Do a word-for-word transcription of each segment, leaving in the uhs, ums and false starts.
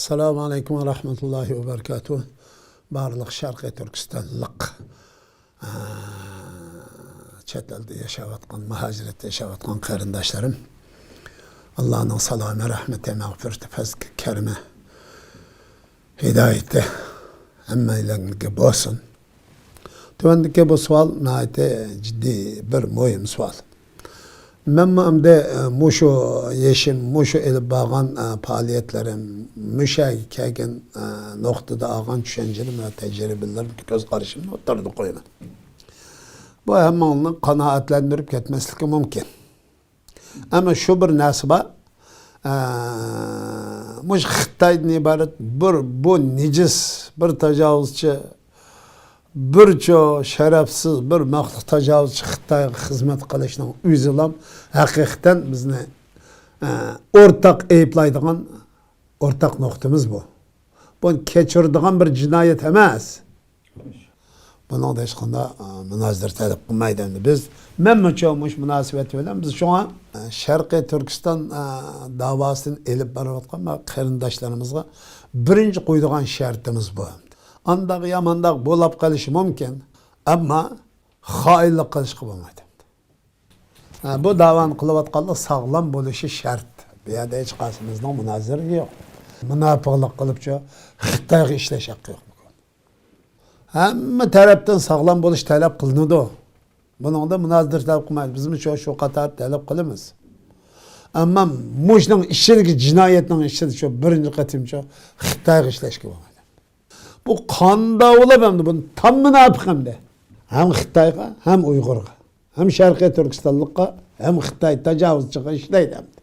ئەسسالامۇ ئەلەيكۇم ۋە رەھمەتۇللاھى ۋە بەرىكاتۇھ. بارلىق شەرقىي تۈركىستانلىق، ئە، چەت ئەلدە ياشاۋاتقان، مۇھاجىرەتتە ياشاۋاتقان قېرىنداشلىرىم، ئاللانىڭ سالامى، رەھمىتى، مەغپىرىتى، پەزلى، كەرىمى، ھىدايىتى ھەممەيلەنگە بولسۇن. تۆۋەندىكى بۇ سوئال ناھايىتى جىددىي بىر مۇھىم سوئال. مەنمۇ ئەمدى، ئە، مۇشۇ يېشىم، مۇشۇ ئېلىپ بارغان، ئە، پائالىيەتلىرىم، مۇشۇ يەرگە كەلگەن، ئە، نۇقتىدا ئالغان چۈشەنچىلىرىم ۋە تەجرىبىلىرىم، كۆز قارىشىمنى ئوتتۇرىدا قويىمەن. بۇ ھەممىڭلارنى قانائەتلەندۈرۈپ كەتمەسلىكى مۇمكىن. ئەمما شۇ بىر نەرسە بار. ئە، مۇشۇ خىتايدىن ئىبارەت بىر، بۇ نىجىس، بىر تاجاۋۇزچى، بىرچۇ شەرەپسىز، بىر مەخلۇق تاجاۋۇزچى خىتايغا خىزمەت قىلىشنىڭ ئۆزىلا ھەقىقەتەن بىزنى، ئە، ئورتاق ئەيىبلەيدىغان ئورتاق نۇقتىمىز بۇ. بۇنى كەچۈرىدىغان بىر جىنايەت ئەمەس. بۇنىڭدا ھېچقانداق، ئا، مۇنازىرە تەلەپ قىلمايدۇ ئەمدى. بىز، مەنمۇچۇ مۇشۇ مۇناسىۋەت بىلەن، بىز شۇڭا، ئا، شەرقىي تۈركىستان، ئا، داۋاسىنى ئېلىپ بارىۋاتقان قېرىنداشلىرىمىزغا بىرىنچى قويىدىغان شەرتىمىز بۇ. ئانداق يا مانداق بولاپ قېلىشى مۇمكىن، ئەمما خائىنلىق قىلىشقا بولمايدۇ. ھە، بۇ داۋانى قىلىۋاتقانلار ساغلام بولۇشى شەرت. بۇ يەردە ھېچقايسىمىزنىڭ مۇنازىرىسى يوق. مۇناپىقلىق قىلىپچۇ خىتايغا ئىشلەش ھەققى يوق. ھەممە تەرەپتىن ساغلام بولۇش تەلەپ قىلىنىدۇ. بۇنىڭدا مۇنازىرە تەلەپ قىلمايمىز. بىزمۇ شۇ، شۇ قاتار تەلەپ قىلىمىز. ئەمما مۇشۇنىڭ ئىچىدىكى جىنايەتنىڭ ئىچىدە شۇ بىرىنچى قېتىمچۇ خىتايغا ئىشلەشكە بولمايدۇ. بۇ قانداق بولۇپ ئەمدى بۇنى تام مۇناپىق ئەمدى. ھەم خىتايغا، ھەم ئۇيغۇرغا، ھەم شەرقىي تۈركىستانلىققا، ھەم خىتاي تاجاۋۇزچىغا ئىشلەيدۇ ئەمدى.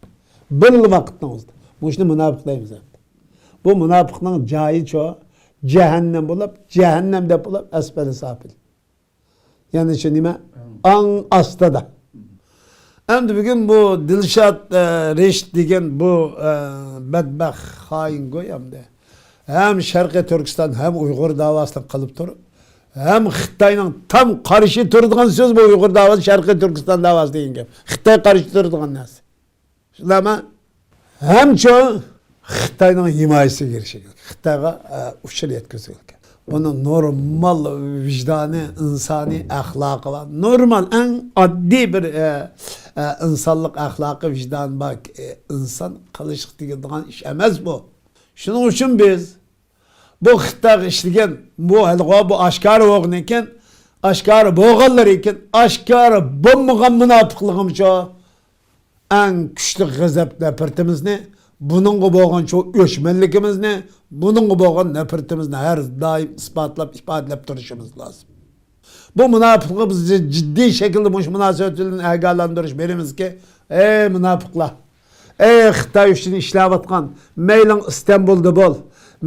بىرلا ۋاقىتنىڭ ئۆزىدە. مۇشۇنى مۇناپىق دەيمىز ئەمدى. بۇ مۇناپىقنىڭ جايىچۇ جەھەننەم بولۇپ، جەھەننەم دەپ بولۇپ، ئەسپەلى سافىل. يەنى شۇ نېمە؟ ئەڭ ئاستىدا. ئەمدى بۈگۈن بۇ دىلشات، ئە، رېشىت دېگەن بۇ، ئە، بەدبەخت خائىن گوي ئەمدى ھەم شەرقىي تۈركىستان، ھەم ئۇيغۇر داۋاسىنى قىلىپ تۇرۇپ، ھەم خىتاينىڭ تام قارشى تۇرىدىغان سۆز بۇ ئۇيغۇر داۋاسى، شەرقىي تۈركىستان داۋاسى دېگەن گەپ. خىتاي قارشى تۇرىدىغان نەرسە. شۇنداقمۇ؟ ھەمچۇ خىتاينىڭ ھىمايىسىگە ئېرىشىدىكەن. خىتايغا، ئە، ئۇچۇر يەتكۈزىدىكەن. بۇنى نورمال ۋىجدانى، ئىنسانىي ئەخلاقى بار، نورمال، ئەڭ ئاددىي بىر، ئە، ئە، ئىنسانلىق ئەخلاقى، ۋىجدانى بار، ئە، ئىنسان قىلىشقا تېگىدىغان ئىش ئەمەس بۇ. شۇنىڭ ئۈچۈن بىز بۇ خىتايغا ئىشلىگەن، بۇ ھەلىغۇ، بۇ ئاشكارا بولغىنىكەن، ئاشكارا بولغانلىرىكەن، ئاشكارا بولمىغان مۇناپىقلىقىمچۇ ئەڭ كۈچلۈك غەزەپ نەپرىتىمىزنى، بۇنىڭغا بولغان شۇ ئۆچمەنلىكىمىزنى، بۇنىڭغا بولغان نەپرىتىمىزنى ھەر دائىم ئىسپاتلاپ، ئىپادىلەپ تۇرۇشىمىز لازىم. بۇ مۇناپىقلىقنى بىز جىددىي شەكىلدە مۇشۇ مۇناسىۋەت بىلەن ئاگاھلاندۇرۇش بېرىمىزكى، ئەي مۇناپىقلار، ئەي خىتاي ئۈچۈن ئىشلەۋاتقان، مەيلىڭ ئىستانبۇلدا بول،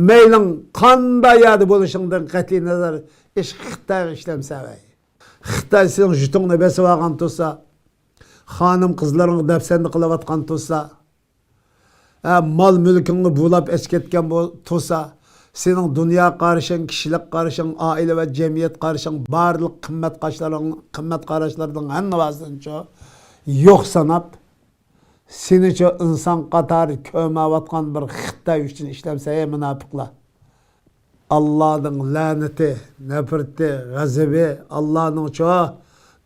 مەيلىڭ قانداق يەردە بولۇشۇڭدىن قەتئىينەزەر، ئىش خىتايغا ئىشلەمسەن ۋەي. خىتاي سېنىڭ جۇتۇڭنى بېسىۋالغان تۇرسا، خانىم قىزلىرىڭغا دەپسەندە قىلىۋاتقان تۇرسا، ھە، مال مۈلكۈڭنى بۇلاپ ئەچكەتكەن بۇ تۇرسا، سېنىڭ دۇنيا قارىشىڭ، كىشىلىك قارىشىڭ، ئائىلە ۋە جەمئىيەت قارىشىڭ، بارلىق قىممەت قاراشلىرىڭ، قىممەت قاراشلىرىڭنىڭ ھەممىسىنىچۇ يوق ساناپ، سېنىچۇ ئىنسان قاتارى كۆرمەيۋاتقان بىر خىتاي ئۈچۈن ئىشلەمسە، ھەي مۇناپىقلار. ئاللانىڭ لەنىتى، نەپرىتى، غەزىپى، ئاللانىڭچۇ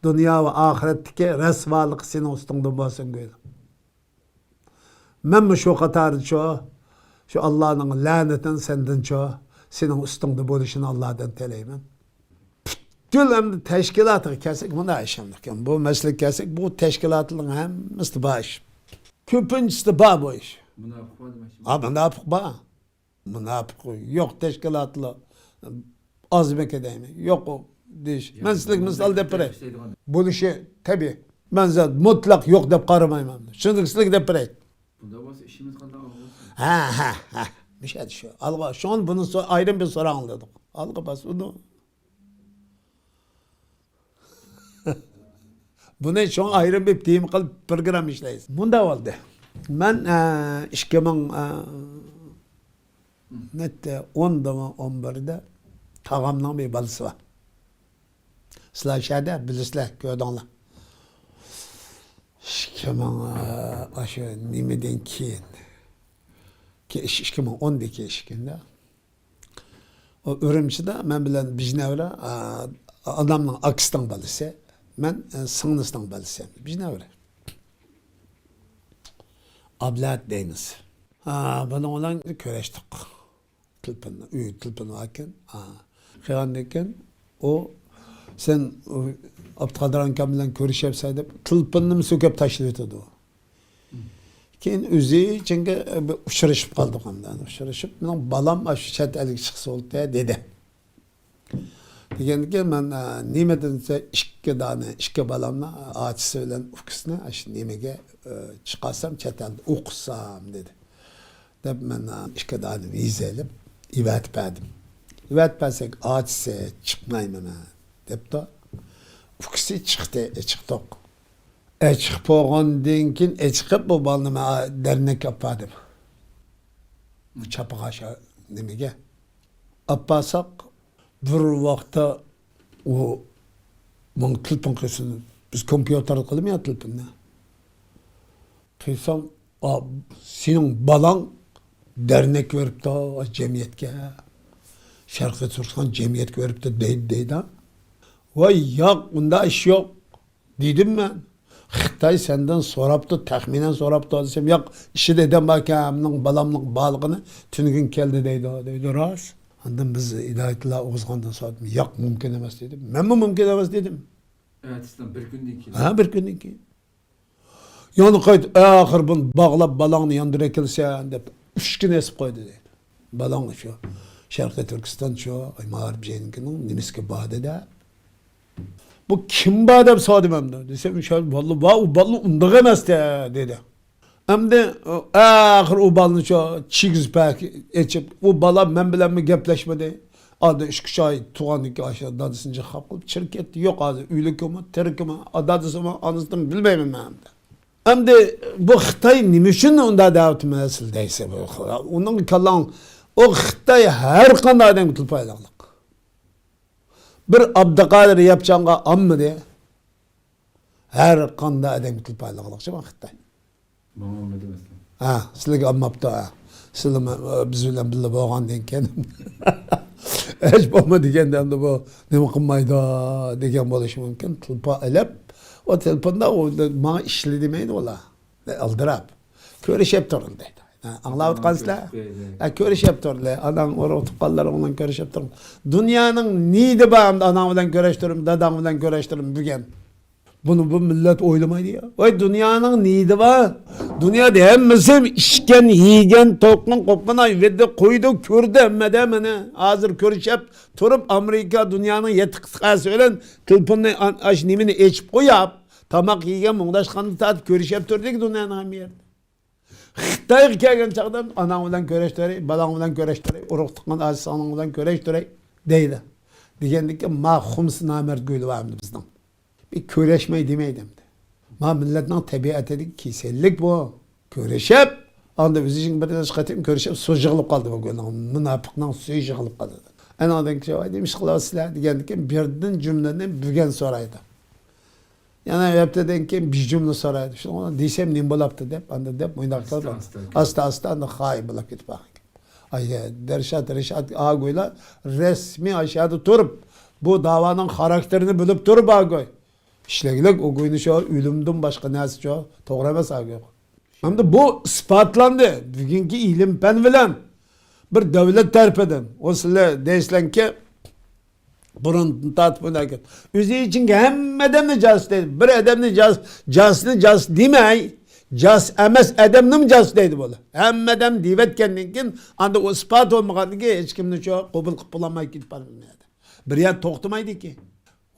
دۇنيا ۋە ئاخىرەتتىكى رەسۋالىقى سېنىڭ ئۈستۈڭدىن بولسۇن گويلا. مەنمۇ شۇ قاتاردا شۇ، شۇ ئاللانىڭ لەنىتىنى سەندىنچۇ، سېنىڭ ئۈستۈڭدە بولۇشىنى ئاللادىن تىلەيمەن. پۈتكۈل ئەمدى تەشكىلاتىغا كەلسەك، مۇنداق ئىش ئەمدى. بۇ مەسىلىگە كەلسەك، بۇ تەشكىلاتلارنىڭ ھەممىسىدە بار ئىش. كۆپىنچىسىدە بار بۇ ئىش. مۇناپىق بار دېمەكچىمۇ؟ ھا، مۇناپىق بار. مۇناپىق يوق تەشكىلاتلار ئازمىكى دەيمەن. يوق دېيىش. مەن سىلەرگە مىسال دەپ بېرەي. بولۇشى تەبىئىي. مەن زادى مۇتلەق يوق دەپ قارىمايمەن. شۇنى سىلەرگە دەپ بېرەي. بۇنداق بولسا ئىشىمىز قانداق بولسۇن؟ ھە، ھە، ھە. مۇشۇ ئەدى شۇ. ئالغا، شۇڭا بۇنى سو-، ئايرىم بىر سوراڭ دېدۇق. ئالغا باسىدۇ. بۇنى شۇڭا ئايرىم بىر تېما قىلىپ پروگرامما ئىشلەيسىز. مۇنداق بولدى. مەن، ئە، ئىككى مىڭ، ئە، نەچچە، ئوندىمۇ، ئون بىردە تاغامنىڭ بىر بالىسى بار. سىلەر شەدە بىلىسىلەر، كۆردۈڭلار. ئىككى مىڭ، ئە، ئاشۇ نېمىدىن كېيىن. كېيىن ئىش-، ئىككى مىڭ ئوندىكى ئىش ئىكەن-دە. ئۇ ئۈرۈمچىدە مەن بىلەن بىجنەۋرە، ئا، ئانامنىڭ ئاكىسىنىڭ بالىسى، مەن، ئە، سىڭلىسىنىڭ بالىسى. بىجنەۋرە. ئابلەت دەيمىز. ھا، بۇنىڭ بىلەن كۆرۈشتۇق. تېلېفون، ئۆيگە تېلېفون باركەن. ھا. قىلغاندىن كېيىن ئۇ، سەن، ئۇ، ئابدۇقادىر ئاكام بىلەن كۆرۈشەمسەن دەپ تېلېفوننىمۇ سۆكۈپ تاشلىۋېتىدۇ. كېيىن ئۆزى چۈنكى بىر ئۇچرىشىپ قالدۇق ئەمدى. ئۇچرىشىپ، مېنىڭ بالام ئاشۇ چەت ئەلگە چىقسا بولدى دېدى. دېگەندىكىن مەن، ئە، نېمە دېسە، ئىككى دانە، ئىككى بالامنى ئاچىسى بىلەن ئۇكىسىنى ئاشۇ نېمىگە، ئە، چىقارسام، چەت ئەلدە ئوقۇتسام دېدى. دەپ مەن، ئە، ئىككى دانە ۋىزا ئېلىپ، ئەۋەتىپ بەردىم. ئەۋەتىپ بەرسەك، ئاچىسى چىقمايمەن دەپتۇ. ئۇكىسى چىقتى، چىقتۇق. ئەچىقىپ بولغاندىن كېيىن، ئەچىقىپ بۇ بالىنى مەن دەرنەككە ئاپاردىم. چاپىغا شا-، نېمىگە. ئاپارساق، بىر ۋاقىتتا ئۇ ماڭا تېلېفون قىلسۇن. بىز كومپيۇتېردا قىلىمىز يا تېلېفوننى. قىلسام، «ئا، سېنىڭ بالاڭ دەرنەك بېرىپتۇ جەمئىيەتكە. شەرقىي تۈركىستان جەمئىيەتكە بېرىپتۇ» دەيدۇ، دەيدۇ. ۋاي ياق، ئۇنداق ئىش يوق. دېدىم مەن. خىتاي سەندىن سوراپتۇ، تەخمىنەن سوراپتۇ دېسەم، ياق، ئىچىدە ئادەم باركەن، مېنىڭ بالامنىڭ بارلىقىنى تۈنۈگۈن كەلدى دەيدۇ، دەيدۇ، راست. ئاندىن بىز ھىدايەتۇللا ئوغۇزخاندىن سورىدىم، ياق، مۇمكىن ئەمەس دېدىم. مەنمۇ مۇمكىن ئەمەس دېدىم. ئەتىسىنىڭ بىر كۈندىن كېيىن. ھە، بىر كۈندىن كېيىن. يەنە قايتا، ئاخىر بۇنى باغلاپ، بالاڭنى ياندۇرۇۋەتكىلىسەن دەپ، ئۈچ كۈن ئېسىپ قويدى دەيدۇ. بالاڭ شۇ شەرقىي تۈركىستان شۇ مائارىپ جەينىكىنىڭ نېمىسىگە باردى دە. بۇ كىم بار دەپ سورىدىم ئەمدى. دېسەم، شۇ باللا بار، ئۇ باللا ئۇنداق ئەمەس دە، دېدى. ئەمدى ئاخىر ئۇ بالىنى شۇ چىگىز پەك ئېچىپ، ئۇ بالا مەن بىلەنمۇ گەپلەشمىدى. ئاندىن ئىككى ئۈچ ئاي تۇغاندىكى ئاشۇ دادىسىنى جىقلاپ قىلىپ چىقىپ كەتتى. يوق، ھازىر ئۆلۈكىمۇ، تىرىكىمۇ، دادىسىمۇ، ئانىسىنىمۇ بىلمەيمەن مەن ئەمدى. ئەمدى بۇ خىتاي نېمە ئۈچۈن ئۇنداق دەۋاتىمىز دەيسە، بۇ، ئۇنىڭ كاللاڭ، ئۇ خىتاي ھەر قانداق ئادەمگە تىل پايدىلىق. بىر ئابدۇقادىر ياپچانغا ئالمىدى. ھەر قانداق ئادەمگە تىل پايدىلىق شۇ خىتاي. ماڭا ئالمىدى مەسىلەن. ھە، سىلەرگە ئالماپتۇ، ھە. سىلەر مە-، بىز بىلەن بىللە بولغاندىن كېيىن. ھېچ بولما دېگەندە ئەمدى بۇ نېمە قىلمايدۇ دېگەن بولۇشى مۇمكىن. تېلېفون ئېلىپ، ئۇ تېلېفوندا ئۇ ماڭا ئىشلە دېمەيدۇ ئۇلار. ئالدىراپ. كۆرۈشۈپ تۇرۇڭ دەيدۇ. ھە، ئاڭلاۋاتقانسىلەر؟ ھە، كۆرۈشۈپ تۇرۇڭ. ئاناڭ ئۇرۇق تۇغقانلىرىڭ بىلەن كۆرۈشۈپ تۇرۇڭ. دۇنيانىڭ نېيىدى بار ئەمدى ئاناڭ بىلەن كۆرۈشتۈرۈم، داداڭ بىلەن كۆرۈشتۈرۈم دېگەن. بۇنى بۇ مىللەت ئويلىمايدۇ يا. ۋاي، دۇنيانىڭ نېيىدى بار؟ دۇنيادا ھەممىسى ئىچكەن، يېگەن، توققان، قوپقان، ئاي، ۋىددى، قويدى، كۆردى ھەممىدە مېنى. ھازىر كۆرۈشۈپ تۇرۇپ، ئامېرىكا دۇنيانىڭ يەتتە قىتئەسى بىلەن تېلېفوننى ئان-، ئاش نېمىنى ئېچىپ قويۇپ، تاماق يېگەن، مۇڭداشقاندىن تارتىپ كۆرۈشۈپ تۇردى دۇنيانىڭ ھەممە يېرىدە. خىتايغا كەلگەن چاغدا ئاناڭ بىلەن كۆرۈشتۈرەي، بالاڭ بىلەن كۆرۈشتۈرەي، ئۇرۇق تۇغقان ئاچا سىڭلىڭ بىلەن كۆرۈشتۈرەي دەيدۇ. دېگەندىكىن ما خۇمسى نامەرد گۆلى بار ئەمدى بىزنىڭ. بىر كۆرۈشمەي دېمەيدۇ ئەمدى. ما مىللەتنىڭ تەبىئەتىدىكى كېسەللىك بۇ. كۆرۈشۈپ، ئاندىن ئۆزى بىر نەچچە قېتىم كۆرۈشۈپ، سۇ يىغىلىپ قالدى بۇ گۆلنىڭ. مۇناپىقنىڭ سۈيى يىغىلىپ قالدى. ئانىڭدىن كېيىن، «ۋاي، نېمە ئىش قىلىۋاتىسىلەر؟» دېگەندىكىن بىردىن جۈملىنى بۈگەن سورايدۇ. يەنە ھەپتىدىن كېيىن بىر جۈملە سورايدۇ. شۇنىڭ دېسەم نېمە بولاپتۇ دەپ، ئاندىن دەپ مۇنداق قىلىپ، ئاستا، ئاستا، ئاستا، ئاستا ئاندىن خائىن بولاپ كېتىپ بارغان. ئاي، دىلشات رىشات ئاغىگويلار رەسمىي ئاشۇ يەردە تۇرۇپ، بۇ داۋانىڭ خاراكتېرىنى بىلىپ تۇرۇپ ئاغىگوي. ئىشلەگلىك ئۇ گۇينى شۇ ئۆلۈمدىن باشقا نەرسە شۇ توغرا ئەمەس ئاغىگوي. ئەمدى بۇ ئىسپاتلاندى. بۈگۈنكى ئىلىم پەن بىلەن بىر دۆلەت تەرىپىدىن، ئۇ سىلەر دەيسىلەركى، بۇرۇندىن تارتىپ ئۇنداق ئۆزى ئىچىنگە ھەممە ئادەمنى جاسۇس دەيدۇ. بىر ئادەمنى جاس-، جاسۇسنى جاسۇس دېمەي، جاسۇس ئەمەس ئادەمنىمۇ جاسۇس دەيدۇ بۇلار. ھەممە ئادەم دېيىۋەتكەندىن كېيىن، ئاندا ئۇ ئىسپات بولمىغاندىن كېيىن ھېچكىمنى شۇ قوبۇل قىلىپ بولالماي كېتىپ بارىدۇ. بىر يەر توختىمايدىكى.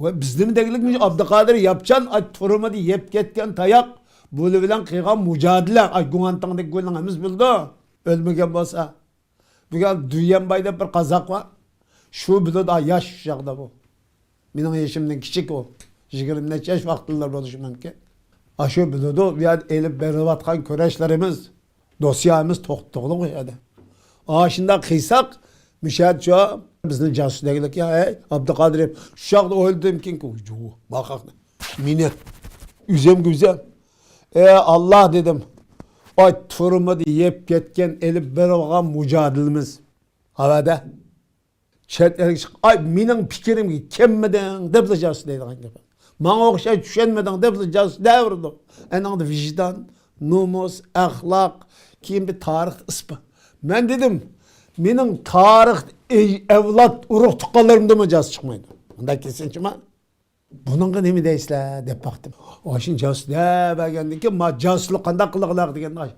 ۋە بىز نېمە دەيلىك، مۇشۇ ئابدۇقادىر ياپچان، ئاي، تۈرمىدە يەپ كەتكەن تاياق، بۇلار بىلەن قىلغان مۇجادىلە، ئاي، گۇڭئەنتاڭدىكى گۇينىڭ ھەممىسى بىلىدۇ. ئۆلمىگەن بولسا. بۈگۈن دۈيەنباي دەپ بىر قازاق بار. شۇ بىلىدۇ، ئا، ياش شۇ چاغدا بۇ. مېنىڭ يېشىمدىن كىچىك ئۇ. يىگىرمە نەچچە ياش ۋاقىتلار بولۇشى مۇمكىن. ئاشۇ بىلىدۇ، بۇ يەردە ئېلىپ بېرىلىۋاتقان كۈرەشلىرىمىز، دوسيامىز توختىتىغلىق ئۇ يەردە. ئاشۇنداق قىلساق، مۇشۇ يەردە شۇ بىزنى جاسۇس دەيدىكەن، ھەي، ئابدۇقادىر، شۇ چاغدا ئويلىدىمكىن، ماقاقنى. مېنى ئۆزۈمگە ئۆزۈم، ئەي ئاللا دېدىم، ئاي، تۈرمىدە يەپ كەتكەن، ئېلىپ بېرىلغان مۇجادىلىمىز. ھاۋادە. چەت ئەلگە چىقىپ، ئاي، مېنىڭ پىكرىمگە كەلمىدىڭ دەپلا جاسۇس دەيدىغان گەپ. ماڭا ئوخشاش چۈشەنمىدىڭ دەپلا جاسۇس دەۋېرىدۇ. ئەنىڭدە ۋىجدان، نومۇس، ئەخلاق، كېيىن بىر تارىختا ئىس بار. مەن دېدىم، مېنىڭ تارىختا ئەي-، ئەۋلاد، ئۇرۇق تۇغقانلىرىمدىنمۇ جاسۇس چىقمايدۇ. ئۇنداق كېسىنچىما؟ بۇنىڭغا نېمە دەيسىلەر دەپ باقتىم. ئاشۇنى جاسۇس دەۋەرگەندىن كېيىن، ما جاسۇسلۇق قانداق قىلغىلىق دېگەندە،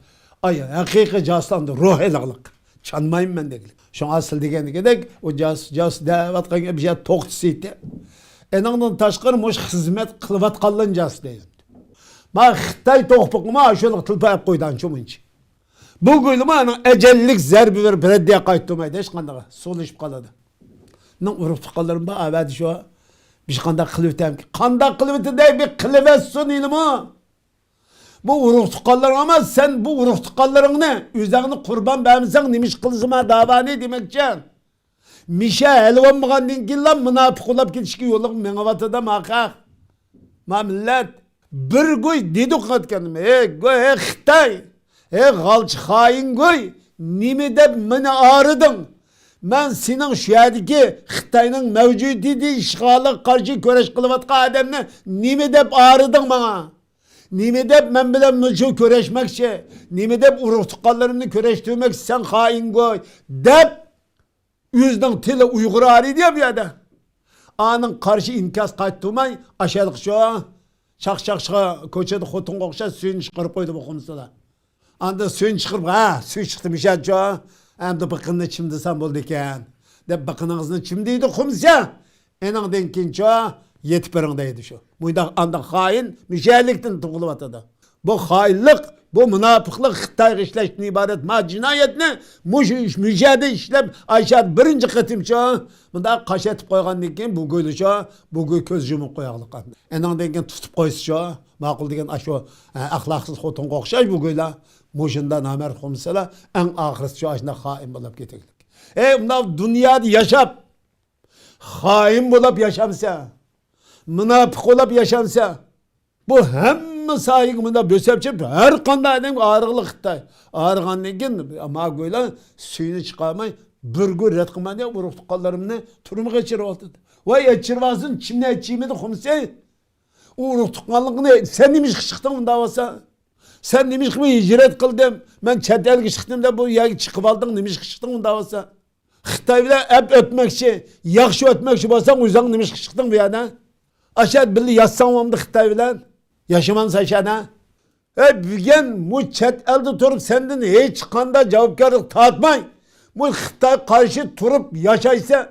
ئاي، ھەقىقىي جاسۇسلاردا روھ ئېلىغلىق. چانمايمەن مەن دېگىلى. شۇڭا سىز دېگەندىكىدەك، ئۇ جاسۇس، جاسۇس دەۋاتقان گەپ بىر يەردە توختىسىتى. ئېنىڭدىن تاشقىرى، مۇشۇ خىزمەت قىلىۋاتقانلارنى جاسۇس دەيدۇ. ما خىتاي توقپىقىمۇ شۇنىڭغا تىلپايىپ قويدى ئانچە مۇنچە. بۇ گۇيلىما ئەنىڭ ئەجەللىك زەربە بېرىپ رەددىيە قايتۇرمايدۇ، ھېچقانداق سولىشىپ قالىدۇ. مېنىڭ ئۇرۇق تۇغقانلىرىم بار، ئەۋەدە شۇ. بىر قانداق قىلىۋېتەمكى؟ قانداق قىلىۋېتىدەي، بىر قىلىۋەتسۇن ھېلىمۇ. بۇ ئۇرۇق تۇغقانلىرىڭ ئەمەس، سەن بۇ ئۇرۇق تۇغقانلىرىڭنى، ئۆزۈڭنى قۇربان بەرمىسەڭ، نېمە ئىش قىلىسەن ما داۋانى دېمەكچى. مىشە ھەل بولمىغاندىن كېيىنلا مۇناپىق بولاپ كېتىشكە يولۇغا مېڭىۋاتىدۇ ما خەق. ما مىللەت. بىر گۇي دېدۇق ئېيتقىنىم. ھەي گۇي، ھەي خىتاي، ھەي غالچى خائىن گۇي، نېمە دەپ مېنى ئارىدىڭ؟ مەن سېنىڭ شۇ يەردىكى خىتاينىڭ مەۋجۇدىيىتى ئىشغالىغا قارشى كۈرەش قىلىۋاتقان ئادەمنى نېمە دەپ ئارىدىڭ ماڭا؟ نېمە دەپ مەن بىلەن مۇشۇ كۈرەشمەكچى؟ نېمە دەپ ئۇرۇق تۇغقانلىرىمنى كۈرەشتۈرمەكچى سەن خائىن گۇي؟ دەپ ئۆزىنىڭ تىلى ئۇيغۇر ئارىدى يا بۇ يەردە. ئانىڭ قارشى ئىنكاس قايتۇرماي، ئاشەلىقچۇ، چاقچاقچىغا كوچىدا خوتۇنغا ئوخشاش سۈيىنى چىقىرىپ قويدى بۇ خۇمسىلا. ئاندىن سۈيىنى چىقىرىپ، ھە، سۈي چىقتى مىشەچۇ. ئەمدى بىقىننى چىمدىسام بولىدۇ ئىكەن، دەپ بىقىنىڭىزنى چىمدىيدۇ خۇمسە. ئېنىڭدىن كېيىنچۇ، يېتىپ بېرىڭ دەيدۇ شۇ. مۇنداق ئانداق خائىن مىشەلىكتىن تۇغۇلۇۋاتىدۇ. بۇ خائىنلىق، بۇ مۇناپىقلىق، خىتايغا ئىشلەشتىن ئىبارەت ما جىنايەتنى مۇشۇ ئىش، مۇشەدە ئىشلەپ، ئاشاد بىرىنچى قېتىمچۇ، مۇنداق قاش ئېتىپ قويغاندىن كېيىن بۇ گۆلىچۇ، بۇ گۆل كۆز يۇمۇپ قوياغلىق. ئېنىڭدىن كېيىن تۇتۇپ قويسىچۇ، ماقۇل دېگەن ئاشۇ، ئە، ئەخلاقسىز خوتۇنغا ئوخشاش بۇ گۆيلەر. مۇشۇنداق نامەرد خۇمسىلار ئەڭ ئاخىرسىچۇ ئاشۇنداق خائىن بولاپ كېتەگلىك. ئەي، ئۇنداق دۇنيادا ياشاپ، خائىن بولاپ ياشامسا، مۇناپىق بولاپ ياشامسا، بۇ ھەممە ساھەگە مۇنداق بۆسەپ چىقىپ، ھەر قانداق ئادەمگە ئارىغلىق خىتاي. ئارىغاندىن كېيىن، ما گۆيلەر سۈيىنى چىقارماي، بىر گۆي رەت قىلماي، ئۇرۇق تۇغقانلىرىمنى تۈرمىگە ئېچىرىۋاتىدۇ. ۋاي، ئېچىرىۋالسۇن، چىمنى ئېچىمىدى خۇمسەي. ئۇ ئۇرۇق تۇغقانلىقىنى سەن نېمە ئىشقا چىقتىڭ ئۇنداق بولسا؟ سەن نېمە ئىشقا مەن ھىجرەت قىلدىم، مەن چەت ئەلگە چىقتىم دەپ بۇ يەرگە چىقىپ ئالدىڭ، نېمە ئىشقا چىقتىڭ ئۇنداق بولسا؟ خىتاي بىلەن ئەپ ئۆتمەكچى، ياخشى ئۆتمەكچى بولساڭ، ئۆزۈڭ نېمە ئىشقا چىقتىڭ بۇ يەردە؟ ئاشاد بىللە ياتساڭ بولمىدى خىتاي بىلەن؟ ياشىمامسەن ئاشادا؟ ئەي، بۈگۈن مۇ چەت ئەلدە تۇرۇپ سەندىن ھېچقانداق جاۋابكارلىق تارتماي، مۇ خىتاي قارشى تۇرۇپ ياشايسەن،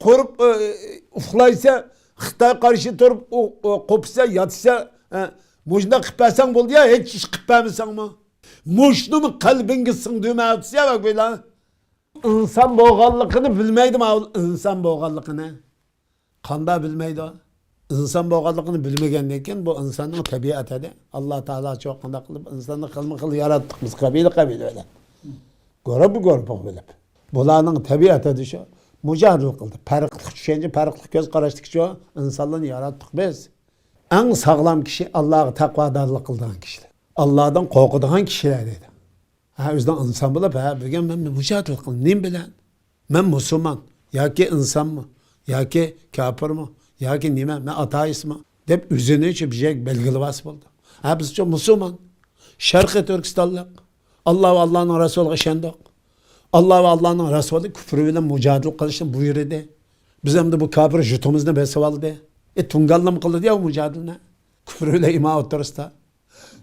قورۇپ، ئۇ، ئۇخلايسەن، خىتاي قارشى تۇرۇپ، ئۇ، ئۇ، قوپىسەن، ياتىسەن، ھە، مۇشۇنداق قىلىپ بەرسەڭ بولدى يا، ھېچ ئىش قىلىپ بەرمىسەڭمۇ؟ مۇشۇنىمۇ قەلبىڭگە سىڭدۈرمەيۋاتىسەن يا، بەك بىلە. ئىنسان بولغانلىقىنى بىلمەيدۇ ماۋۇ ئىنسان بولغانلىقىنى. قانداق بىلمەيدۇ؟ ئىنسان بولغانلىقىنى بىلمىگەندىن كېيىن بۇ ئىنساننىڭ تەبىئەتى ئىدى. ئاللا تائالا شۇ قانداق قىلىپ ئىنساننى خىلمۇ خىل ياراتتۇق بىز، قەبىلە قەبىلە بىلەن. گۇرۇپپا گۇرۇپپا بىلىپ. بۇلارنىڭ تەبىئەتى شۇ. مۇجادىلە قىلدى. پەرقلىق چۈشەنچە، پەرقلىق كۆز قاراشتىكىچۇ ئىنسانلارنى ياراتتۇق بىز. ئەڭ ساغلام كىشى ئاللاغا تەقۋادارلىق قىلىدىغان كىشىلەر. ئاللادىن قورقىدىغان كىشىلەر دېدى. ھە، ئۆزىنىڭ ئىنسان بولۇپ، ھە، بۈگۈن مەن مۇجادىلە قىلدىم. نېمە بىلەن؟ مەن مۇسۇلمان ياكى ئىنسانمۇ ياكى كاپىرمۇ ياكى نېمە، مەن ئاتېئىستمۇ دەپ ئۆزىنى شۇ بىر يەرگە بەلگىلىۋالسا بولدى. ھە، بىزچۇ مۇسۇلمان، شەرقىي تۈركىستانلىق، ئاللا ۋە ئاللانىڭ رەسۇلىغا ئىشەندۇق. ئاللا ۋە ئاللانىڭ رەسۇلى كۇپۇر بىلەن مۇجادىلە قىلىشنى بۇيرۇدى. بىز ئەمدى بۇ كاپىر جۇتىمىزنى بېسىۋالدى. ئى، تۇڭگانلىمۇ قىلدى يا مۇجادىلىنى. كۇپۇر بىلەن ئىمان ئوتتۇرىسىدا.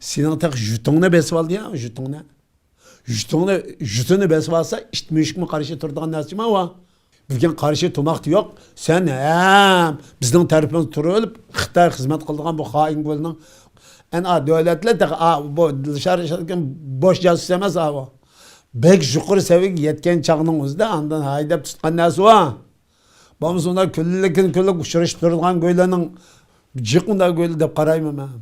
سېنىڭ تېخى جۇتۇڭنى بېسىۋالدى يا، جۇتۇڭنى. جۇتۇڭنى، جۇتىنى بېسىۋالسا، ئىت مۈشۈكمۇ قارشى تۇرىدىغان نەرسە ئەمەس ئۇ. بۈگۈن قارشى تۇرماقتا يوق. سەن ھەم بىزنىڭ تەرىپىمىزدە تۇرۇۋېلىپ، خىتاي خىزمەت قىلىدىغان بۇ خائىن گۆلنىڭ، ئەنە، ئا، دۆلەتلەر تېخى، ئا، بۇ دىلشار بوش جاسۇس ئەمەس، ئا، ئۇ. بەك يۇقىرى سەۋىيەگە يەتكەن چاغنىڭ ئۆزىدە ئاندىن ھايداپ تۇتقان نەرسە ئۇ. بولمىسا ئۇنداق كۈنلۈكتىن كۈنلۈك ئۇچرىشىپ تۇرىدىغان گۆيلەرنىڭ جىق ئۇنداق گۆيلە دەپ قارايمەن مەن.